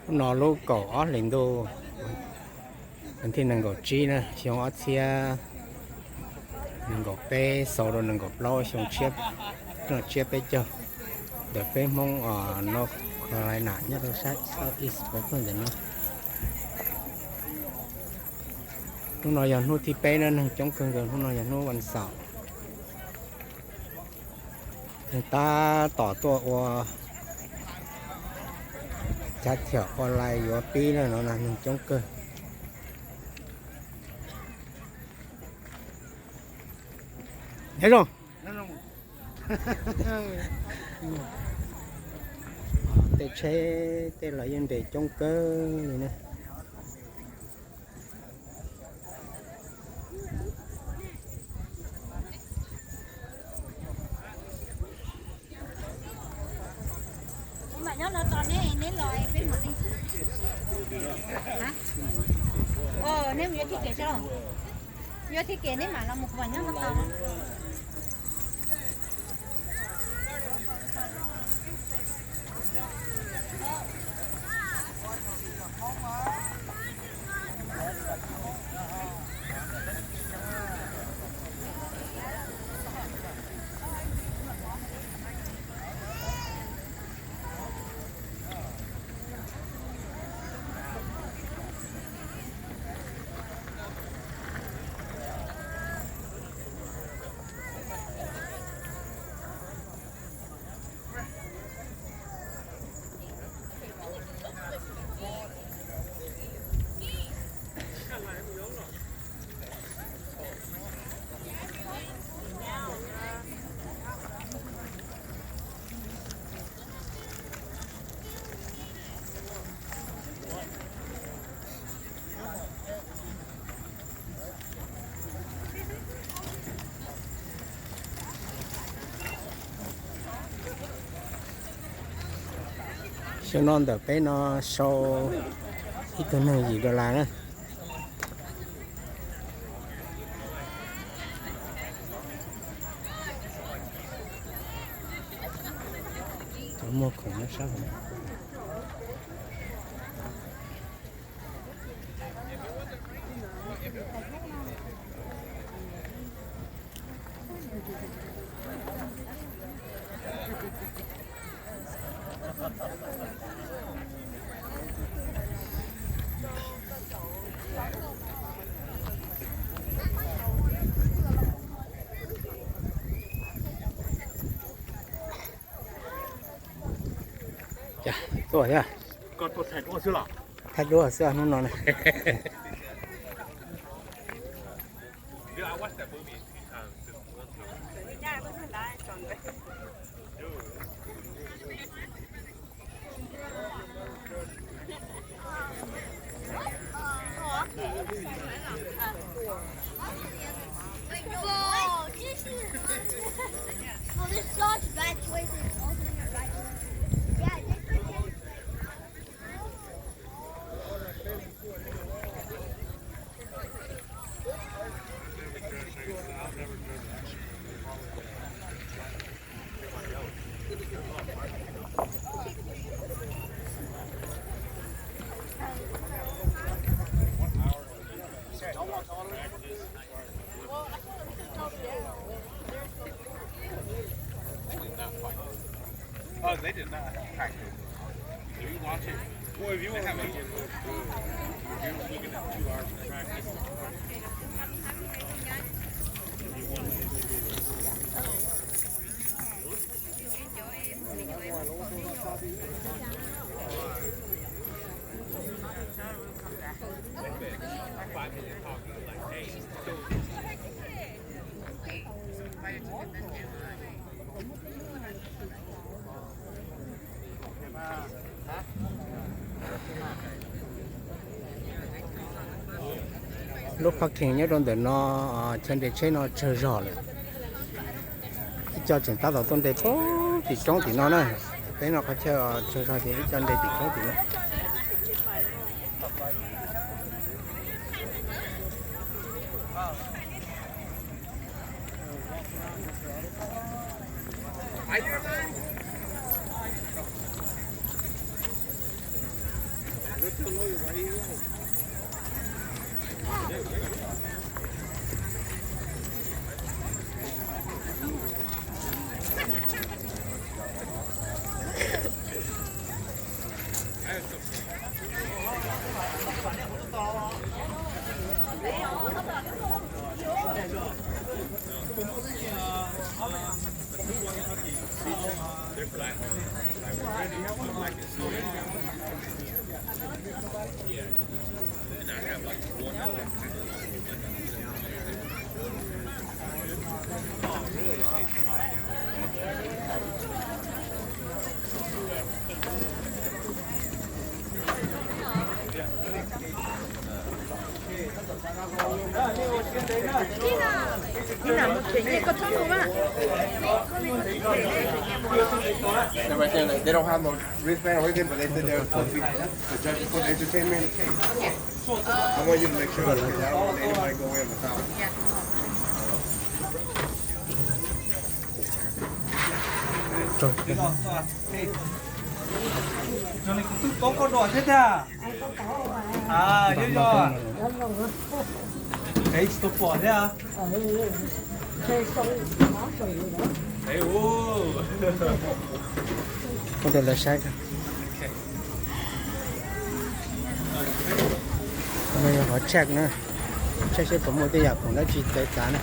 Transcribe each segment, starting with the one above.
Hnub no lub kaum ob hlis ntuj, vas thij nees nkaum tsib na, xyoo ob txhiab nees nkaum peb xaus rau nees nkaum plaub xyoo tshiab, no tsiab peb caug, ntawm peb Hmoob North Carolina nyob rau sab Southeast Portland ntawm no. Hnub no yog hnub thib peb na, neeg coob kawg nkaus, hnub no yog hnub vas xaum. Neeg tab tom tuaj ua chav thiam online yuav pib na, no neeg coob kawg. Nyob zoo. Tej tsheb tej los yeej nres coob kawg li na. Kuv mam nyob no tos neb, neb los peb mam li. Neb mus yuav thij kev tso. Yuav thij kev neb mam los mus, kuv mam nyob no tos. Xyoo no ntawm peb no sau ib tug neeg yim dollar na. Muag khoom no sab. Tuaj thiab. Thaij duab xwb hnub no na. Lub parking nyob rau ntawm no, chaw nres tsheb no tsawg zog lawm. Ib co tseem tab tom tuaj nres puag tim roob tim no na. Peb no qhov chaw tsawg zog ces ib co nres tim roob tim no. They're right there, like, they don't have no wristband or anything, but they said they're supposed to be, the judge is supposed to entertain me in the case. I want you to make sure, because I don't want anybody go in without. Raws li kuv twb paub koj dua thiab tiag. Yog yog, es tsis tau pom thiab. Ua rau lawv saib. No yog qhov check na, check seb puas muaj tej yam khoom dab tsi txawv txav na.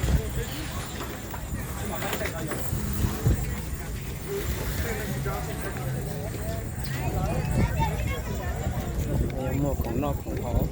Muaj khoom noj khoom haus.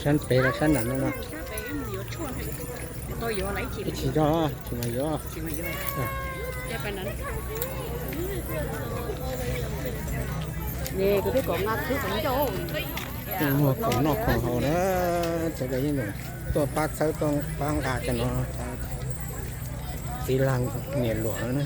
Sab pem los sab nram no no. Ib tsis tso, tsis mas yuav. Muaj khoom noj khoom haus na, sawv daws yeej tuaj pab txhawb pab nqa cov no, txiv laug niam luam no na.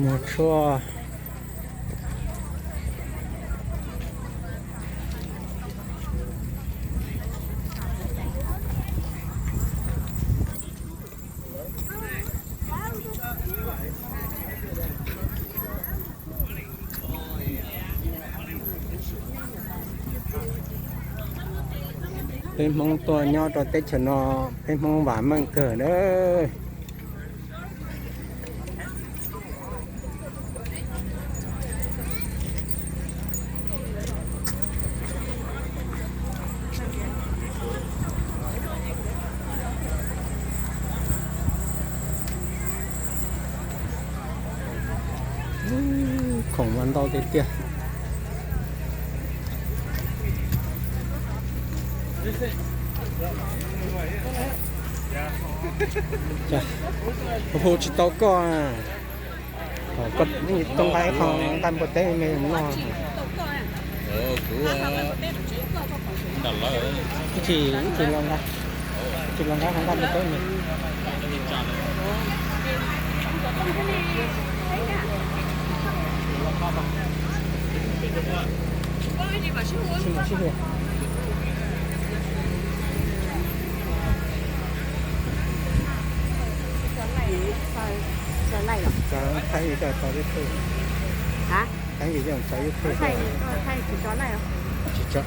Muag tshuaj. Peb Hmoob tuaj nyob rau teb chaws no, peb Hmoob vam meej kawg na. Khoom mas ntau tiag tiag. Hu tsis tau koj, koj tau nqa ib qho nqaij npua teb me noj. Ib tsis, ib tsis los nqa, ib tsis los nqa qhov nqaij npua teb me. Thaib tso tau ib tug. Hab? Thaib tso ib tug. Tsis tso.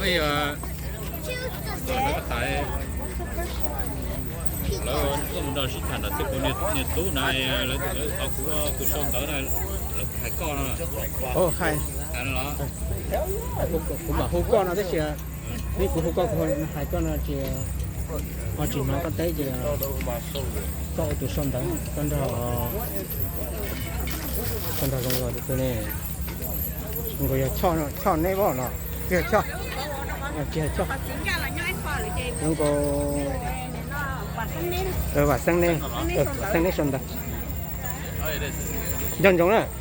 Ej, lawv tais, lawv tuaj mus nrog sib tham ntawm tej kuv niag tub na, lawv, lawv thov kuv, kuv sau ntawv na, lawv Hais koj no. Ov, hais. Kuv mam hu koj no tab sis, neb kuv hu koj, kuv hais koj no ces ho tsis hnov koj teb ces koj ua tus sau ntawv, koj nrog, koj nrog zoo nkauj tus twg ne? Zoo nkauj yog Choj no, Choj neb voj no, tsis yog Choj, tsis yog Choj. Zoo nkauj, Vam Xeeb neb, Vam Xeeb neb sau ntawv. Nco ntsoov na.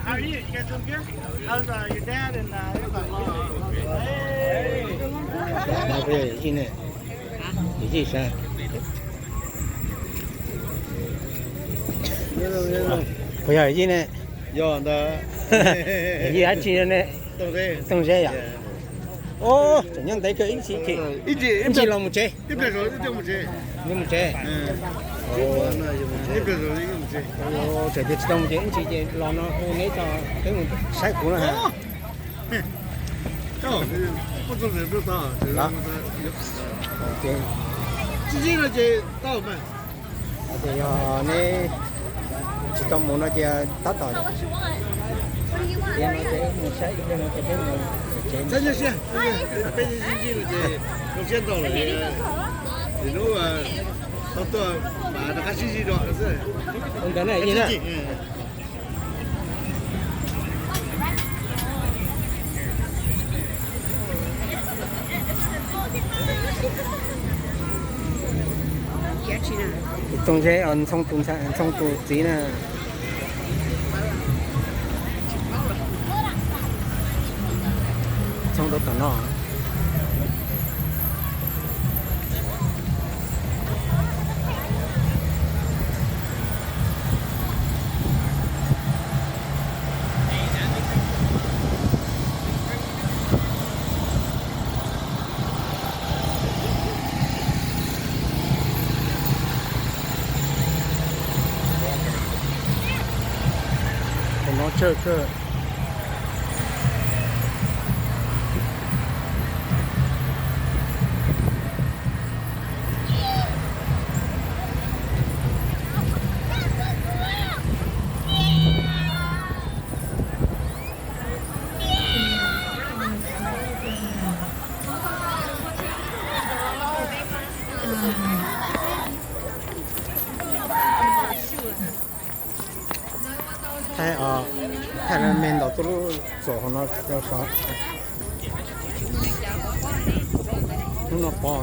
How are you? You guys doing good? How's uh, your dad and uh, everybody? Hey. Yij sab. Puas yog yij ne? Yog ntag. Yij dab tsi ne? Tooj Zeb yom? Ub, tseem nyob ntev kawg ib ntsis, ib ntsis los mus tsev. Mus tsev. Tseem tias tsis tau mus tsev ib ntsis ces los no hu neb tso, peb mus saib kuv na ha. Ces yog neb tsis tau mus no ces tab tom tias no ces mus saib ib pliag no ces peb mus tsev. Ntawd na, yij na. Tooj Zeb, Ntxhoo tus ntxhais, Ntxhoo tus txiv na. Ntxhoo rau tom no. Tus no tsawg kawg. Thaij os, Me ntaus tuj lub txuas hauv no rau saud. Hnub no pov.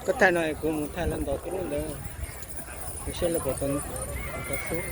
Koj thaij no kuv mus thaij lawv ntaus tuj lub ntawd. Kuv saib lawv puas tau xub.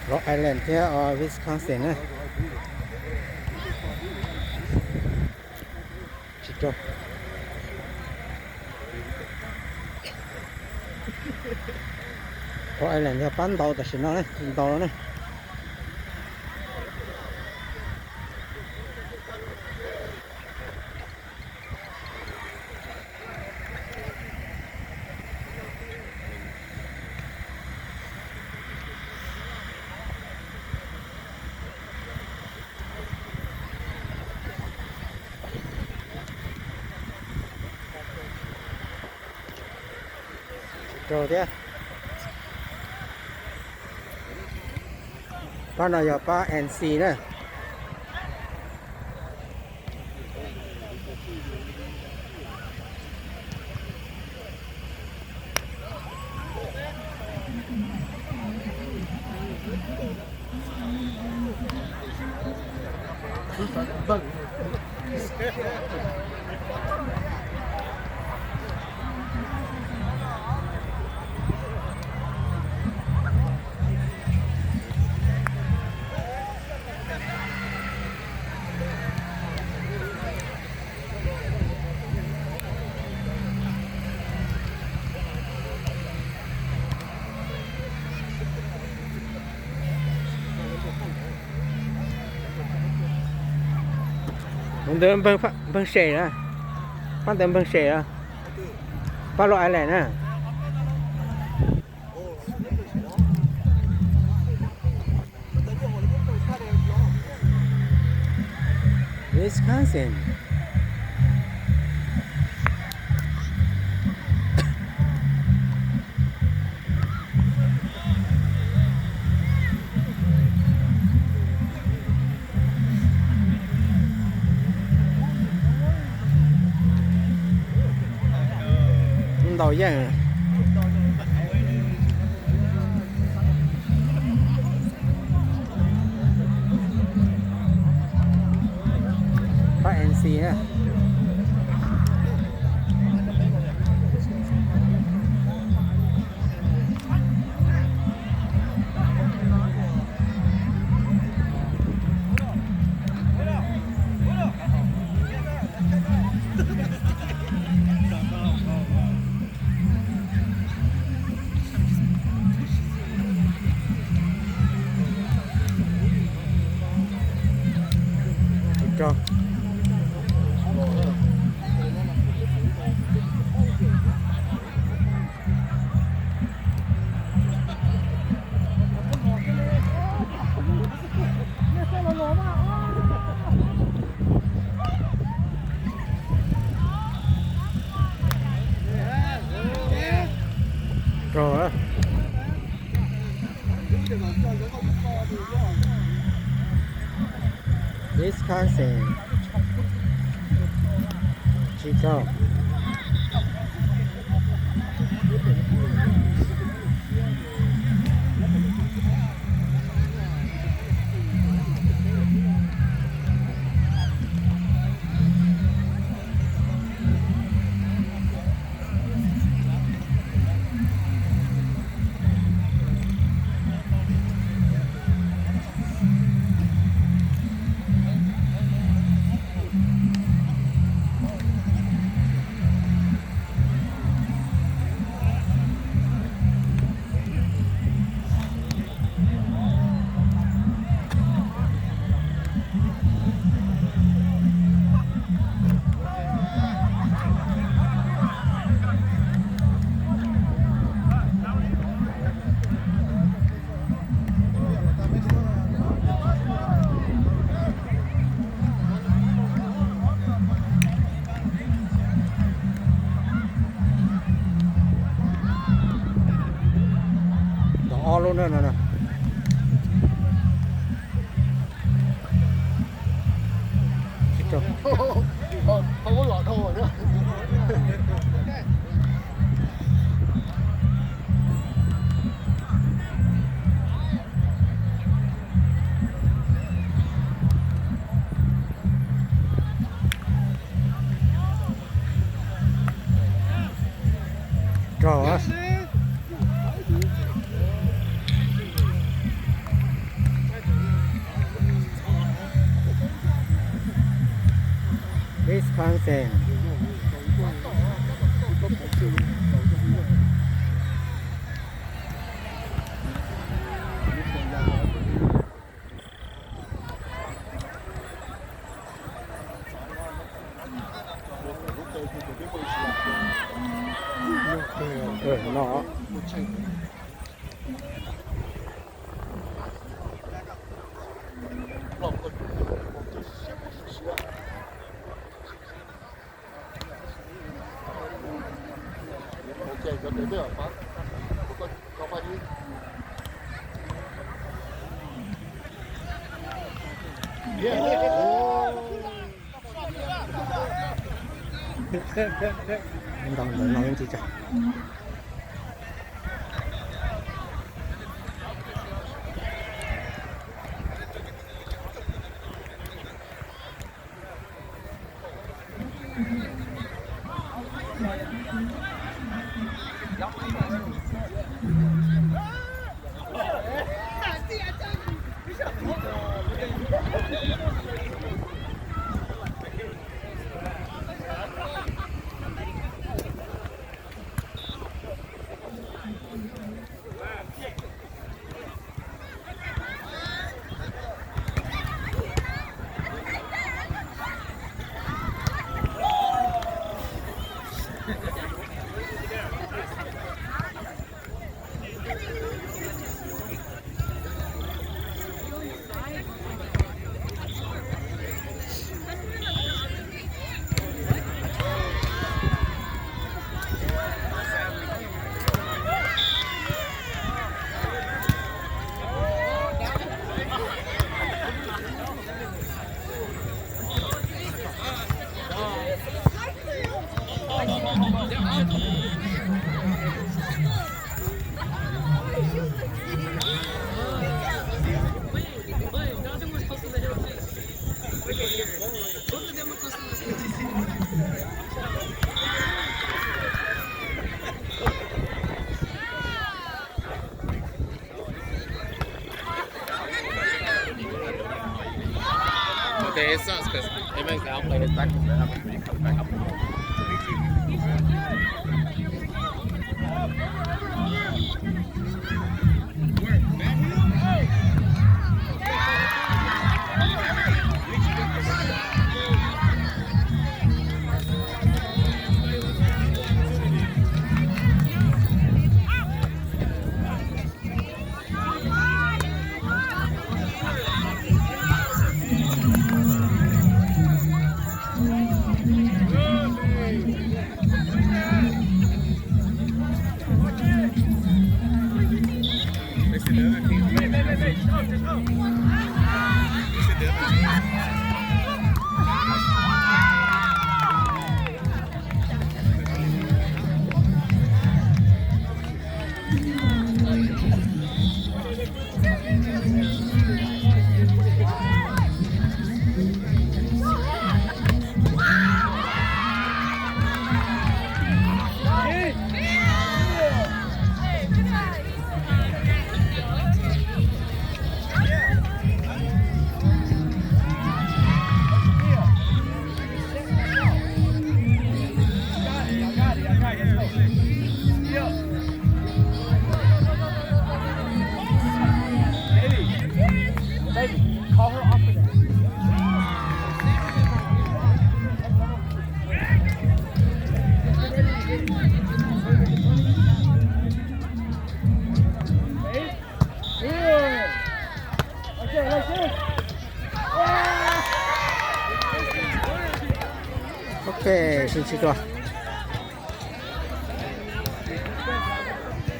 Rhode Island thiab Wisconsin na. Tsis raug. Rhode Island yog pab ntau tam sim no, ntau no na. Raug thiab. Pab no yog pab N C na. Ntawd npawg Sem na, pab ntawd npawg Sem na, pab Rhode Island na. Wisconsin. Ntau yeej. Pab N C na. Tsis raug. Tshab xees tsib caug. Tau ob lub na no. Rau. Wisconsin. No. Ntau ntawd no ntsis tsawg. Okay, it sucks 'cause even if I don't play this back, I have to come back up. Ok, sib ntsib dua.